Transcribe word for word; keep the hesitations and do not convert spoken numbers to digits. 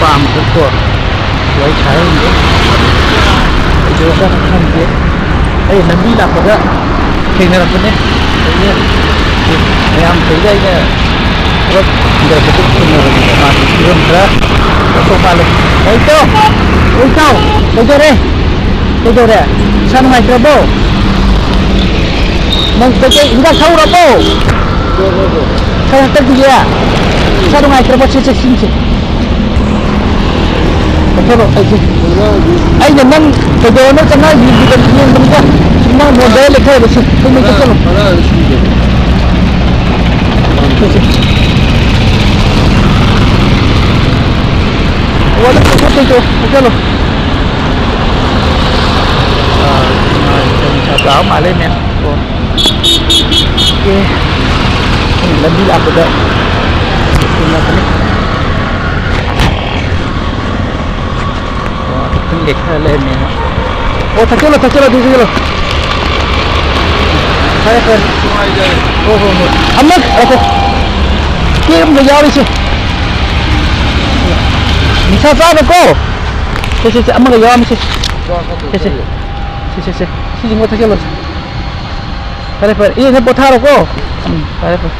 ꯄꯥꯝꯕꯗꯀꯣ ꯋꯥꯔꯤ ꯁꯥꯔꯝꯒꯦ꯫ ꯀꯩꯗꯧꯔꯖꯥꯠꯅꯣ ꯈꯪꯗꯦ꯫ ꯑꯩ ꯂꯝꯕꯤ ꯂꯥꯛꯄꯗ ꯊꯦꯡꯅꯔꯛꯄꯅꯦ꯫ ꯑꯗꯒꯤ ꯃꯌꯥꯝ ꯀꯩꯗ ꯑꯩꯅ ꯄꯨꯂꯞ ꯍꯟꯗꯔꯛꯄꯗ ꯊꯦꯡꯅꯕꯅꯦ꯫ ꯃꯥꯒꯤ ꯐꯤꯕꯝ ꯈꯔ ꯂꯧꯊꯣꯛ ꯃꯥꯜꯂꯦ꯫ ꯍꯣꯏ, ꯏꯇꯥꯎ! ꯍꯣꯏ, ꯏꯇꯥꯎ! ꯀꯩꯗꯧꯔꯦ? ꯀꯩꯗꯧꯔꯦ? ꯏꯁꯥ ꯅꯨꯡꯉꯥꯏꯇ꯭ꯔꯕꯣ? ꯅꯪ ꯀꯩꯀꯩ ꯍꯤꯗꯥꯛ ꯊꯛꯎꯔꯕꯣ? ꯈꯔ ꯍꯟꯇꯛꯇꯤꯅꯦ ꯏꯁꯥ ꯅꯨꯡꯉꯥꯏꯇ꯭ꯔꯕꯣ? ꯁꯦ, ꯁꯦ, ꯁꯤꯁꯦ꯫ ꯀꯩꯊꯧꯔꯣ, ꯑꯩꯁꯦ꯫ ꯑꯩꯅ ꯅꯪ ꯀꯩꯗꯧꯔꯅꯣ ꯆꯪꯉꯛꯏꯗꯨꯗ ꯌꯦꯡꯕꯅꯤꯗ꯫ ꯅꯪ ꯅꯣꯟꯗꯔ ꯂꯦꯞꯊꯔꯒ ꯁꯤ, ꯁꯤ ꯃꯩ ꯀꯛꯊꯠꯂꯣ꯫ ꯁꯤ, ꯁꯤ꯫ ꯑꯣ, ꯅꯪ ꯀꯛꯊꯠꯇꯣꯏꯗꯣ ꯀꯛꯊꯠꯂꯣ꯫ ꯑꯥ, ꯅꯨꯡꯁꯥ ꯆꯥꯕ ꯃꯥꯜꯂꯦ, ꯃꯦꯝ꯫ ꯑꯣ꯫ ꯑꯦ, ꯂꯝꯕꯤ ꯂꯥꯛꯄꯗ ꯊꯦꯡꯅꯕꯅꯤ꯫ ꯑꯣ, ꯈꯤꯇꯪ ꯂꯦꯛꯊꯔ ꯂꯩꯔꯝꯃꯦ꯫ ꯑꯣ, ꯊꯛꯆꯜꯂꯣ, ꯊꯛꯆꯜꯂꯣ, ꯑꯗꯨ ꯊꯛꯆꯜꯂꯣ꯫ ꯐꯔꯦ, ꯐꯔꯦ꯫ ꯍꯣꯏ, ꯍꯣꯏ, ꯍꯣꯏ꯫ ꯑꯃ, ꯉꯥꯏꯈꯣ꯫ ꯀꯦꯛ ꯑꯃꯒ ꯌꯥꯎꯔꯤꯁꯦ꯫ ꯅꯤꯁꯥ ꯆꯥꯒꯅꯨꯀꯣ꯫ ꯁꯦ, ꯁꯦ, ꯁꯦ, ꯑꯃꯒ ꯌꯥꯎꯔꯝꯃꯤꯁꯦ꯫ ꯁꯦ, ꯁꯦ꯫ ꯁꯦ, ꯁꯦ, ꯁꯦ꯫ ꯁꯤꯁꯤꯃ ꯊꯛꯆꯜꯂꯣ꯫ ꯐꯔꯦ, ꯐꯔꯦ꯫ ꯑꯦ, ꯅꯪ ꯄꯣꯊꯥꯔꯣꯀꯣ꯫ ꯎꯝ, ꯐꯔꯦ, ꯐꯔꯦ꯫